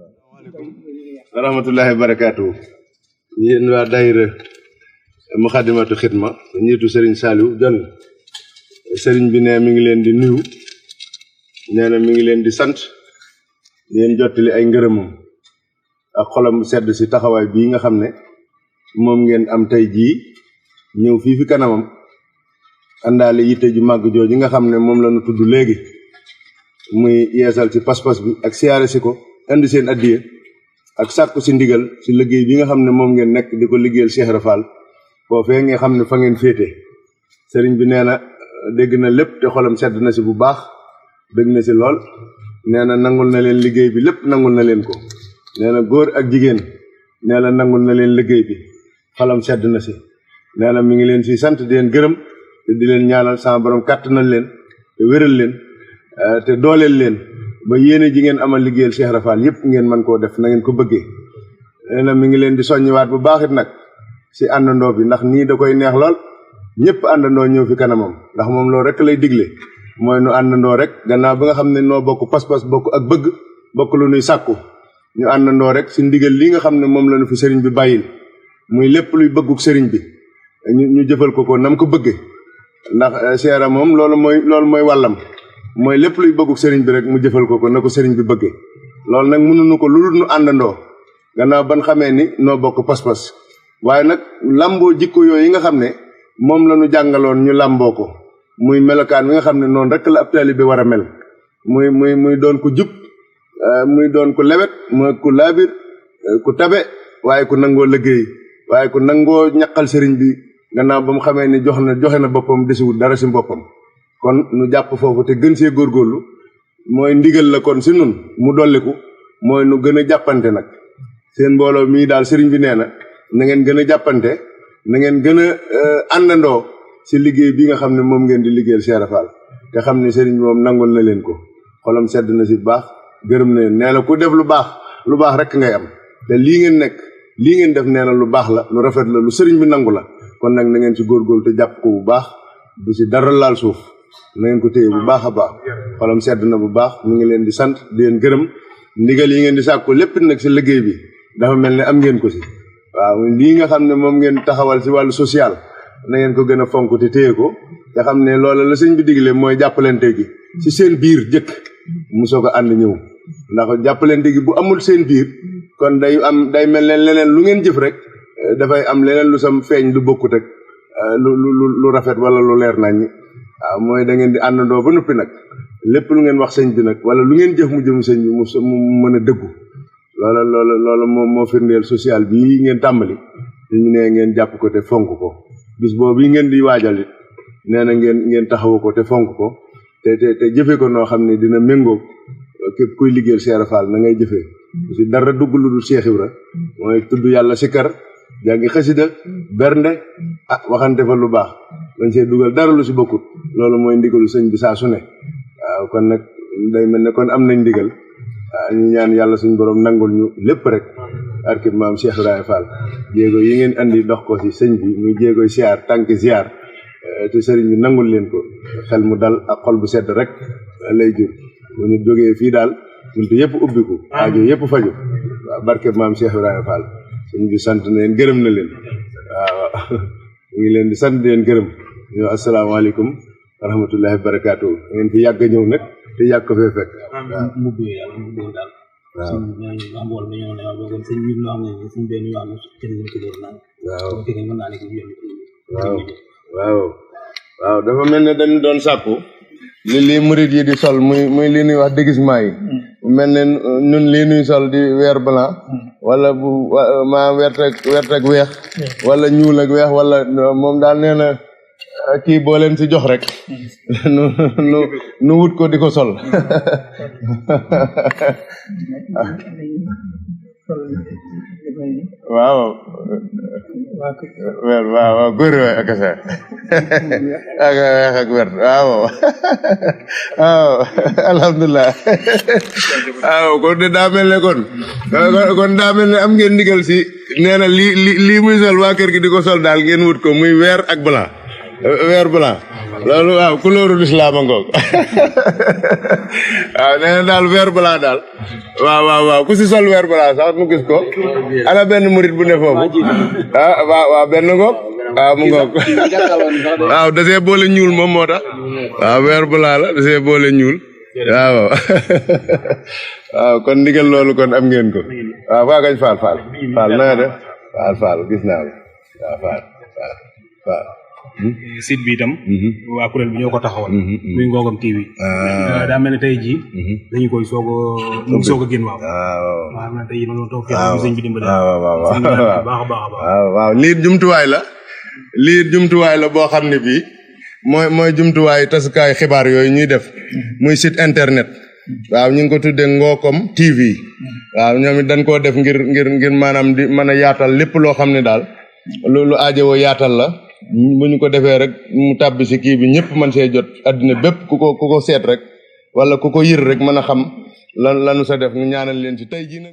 wa rahmatullahi wa barakaatu. Yéen waa daayira Muxaddamatul Xidma njiitu Serigne Saliou Dione, Serigne bi ne mi ngi leen di nuyu, nee na mi ngi leen di sant, di leen jottali ay ngërëmam ak xolam bu sedd si taxawaay bii nga xam ne moom ngeen am tey jii ñëw fii fi kanamam àndaale yitte ju màgg jooju nga xam ne moom la ñu tudd léegi, muy yeesal ci pas-pas bi ak siyaare si ko, indi seen addiya ak sàkku si ndigal si liggéey bi nga xam ne moom ngeen nekk di ko liggéeyal Cheikh Ibra Fall foofee nga xam ne fa ngeen féete. Sëriñ bi nee na dégg na lépp te xolam sedd na si bu baax, dégg na si lool, nee na nangul na leen liggéey bi lépp, nangul na leen ko. nee na góor ak jigéen nee na nangul na leen liggéey bi, xolam sedd na si. nee na mi ngi leen si sant di leen gërëm te di leen ñaanal sama borom kàttanal leen te wéral leen te dooleel leen ba yéene ji ngeen amal liggéeyal Cheikh Ibra Fall yëpp ngeen mën koo def na ngeen ko bëggee. nee na mi ngi leen di soññiwaat bu baax it nag si àndandoo bi, ndax nii da koy neex lool ñëpp àndandoo ñëw fi kanamam, ndax moom loolu rek lay digle, mooy nu àndandoo rek gannaaw ba nga xam ne noo bokk pas-pas, bokk ak bëgg, bokk lu nuy sàkku, ñu àndandoo rek si ndigal li nga xam ne moom la nu fi sëriñ bi bàyyil, muy lépp luy bëgguk sëriñ bi ñu jëfal ko nam ko bëggee. ndax seera moom loolu mooy wàllam, mooy lépp luy bëgguk sëriñ bi rek mu jëfal ko na ko sëriñ bi bëggee. loolu nag mënuñu ko lu dul nu àndandoo gannaaw ban xamee ni noo bokk pas-pas, waaye nag làmboo jikko yooyu yi nga xam ne moom la ñu jàngaloon ñu làmboo ko, muy melokaan wi nga xam ne noonu rek la ab taalibe war a mel, muy doon ku jub, muy doon ku lewet, muy ku laabir, ku tabe, waaye ku nangoo liggéey, waaye ku nangoo ñaqal sëriñ bi gannaaw ba mu xamee ni joxe na boppam desiwul dara si boppam. kon nu jàpp foofu te gën see góorgóorlu, mooy ndigal la kon si nun mu dolliku, mooy nu gën a jàppante nag. seen mbooloo mii daal sëriñ bi nee na ngeen gën a jàppante, na ngeen gën a àndandoo si liggéey bi nga xam ne moom ngeen di liggéeyal Cheikh Ibra Fall, te xam ne sëriñ bi moom nangul na leen ko, xolam sedd na si baax, gërëm na leen. nee na ku def lu baax rek ngay am, te lii ngeen nekk, lii ngeen def nee na lu baax la, lu rafet la, lu sëriñ bi nangu la. kon nag na ngeen si góorgóorlu te jàpp ko bu baax, bu si dara laal suuf, na ngeen ko téye bu baax a baax. xolam sedd na bu baax, mu ngi leen di sant di leen gërëm. ndigal yi ngeen di sàkku lépp nag si liggéey bi dafa mel ne am ngeen ko si. waaw lii nga xam ne moom ngeen taxawal si wàllu social, na ngeen ko gën a fonk te téye ko, te xam ne loola la sëñ bi digle mooy jàppalante gi si seen biir jëkk mu soog a ànd ñëw. ndax jàppalante gi bu amul seen biir, kon day mel ne leneen lu ngeen jëf rek dafay am leneen lu sam feeñ lu bokkut ak lu rafet wala lu leer nañ. waaw mooy da ngeen di àndandoo ba noppi nag lépp lu ngeen wax sëñ bi nag wala lu ngeen jëf mu jëm sëñ bi mu mën a dëggu. loola moo firndeel social bii ngeen tàmbali, ñu ne ngeen jàpp ko te fonk ko. bis boobu yi ngeen di waajal it nee na ngeen taxawu ko te fonk ko te jëfe ko noo xam ne dina méngoo képp kuy liggéeyal Cheikh Ibra Fall na ngay jëfee. si dara dugg lu dul Cheikh Ibra, mooy tudd yàlla sikkar, jàngi xasida, bernde, waxante fa lu baax, dañ see dugal dara lu si bokkut. loolu mooy ndigalu sëñ bi saa su ne. waaw kon nag day mel ne kon am nañ ndigal. ñu ñaan yàlla suñu borom nangul ñu lépp rek barke maam Cheikh Ibrahima Fall. jéego yi ngeen andi dox ko si sëñ bi muy jéegoy siyaar, tànk ziar, te sëriñ bi nangul leen ko, xel mu dal ak xol bu sedd rek lay jur. bu ñu jógee fii daal buntu yëpp ubbiku, aajo yëpp faju. waaw barke maam Cheikh Ibrahima Fall. sëñ bi sant na leen, gërëm na leen. waaw ñu ngi leen di sant di leen gërëm. ñoo asalaamaaleykum wa rahmatullahi wa barakaatu. ngeen fi yàgg ñëw nag te yàgg ko fee fekk. waaw mbubb yi daal mbubb daal. waaw mbool mi ñoo ne waaw boobu sëñ bi loo xam ne suñ benn yoon jëriñ ko loolu naan. waaw mën naa ne ko waaw dafa mel ne dañu doon sàkku li murid yi di sol muy li ñuy wax déguisement yi. mel ne ñun lii nuy sol di weer blanc wala bu wert ak weex wala ñuul ak weex wala moom daal nee na kii boo leen si jox rek nu wut ko di ko sol. waaw góor waay ak sa ak weex ak wert waaw alhamdulilah. waaw kon de daa mel ne kon daa mel ne am ngeen ndigal si nee na lii muy sol waa kër gi di ko sol daal ngeen wut ko muy weer ak blanc. vert blanc loolu waaw couleuru l'islam a ngoog waaw nee na daal vert blanc daal waaw ku si sol vert blanc sax mu gis ko ana benn murit bu ne foofu waaw benn ngoog waaw mu ngoog waaw da see boole ñuul moom moo tax waaw vert blanc la da see boole ñuul waaw waaw kon ndigal loolu kon am ngeen ko waaw faa gañ faal na nga def faal gis naa la waaw faal site bi itam waa kuréel bi ñoo ko taxawal muy Ngogom TV daa mel ne tey jii dañu koy soog a génn waaw na tey jii noonu toog fii sëñ bi dimbale waaw lii jumtuwaay la boo xam ne bii mooy jumtuwaay tasukaay xibaar yooyu ñuy def muy site internet waaw ñu ngi ko tuddee Ngogom TV waaw ñoom it dañ koo def ngir maanaam di mën a yaatal lépp loo xam ne daal lu aajowoo yaatal la bu ñu ko defee rek mu tàbbi si kii bi ñëpp mën see jot addina bépp ku ko seet rek wala ku ko yër rek mën a xam lanu sa def ñu ñaanal leen ci tey jii nag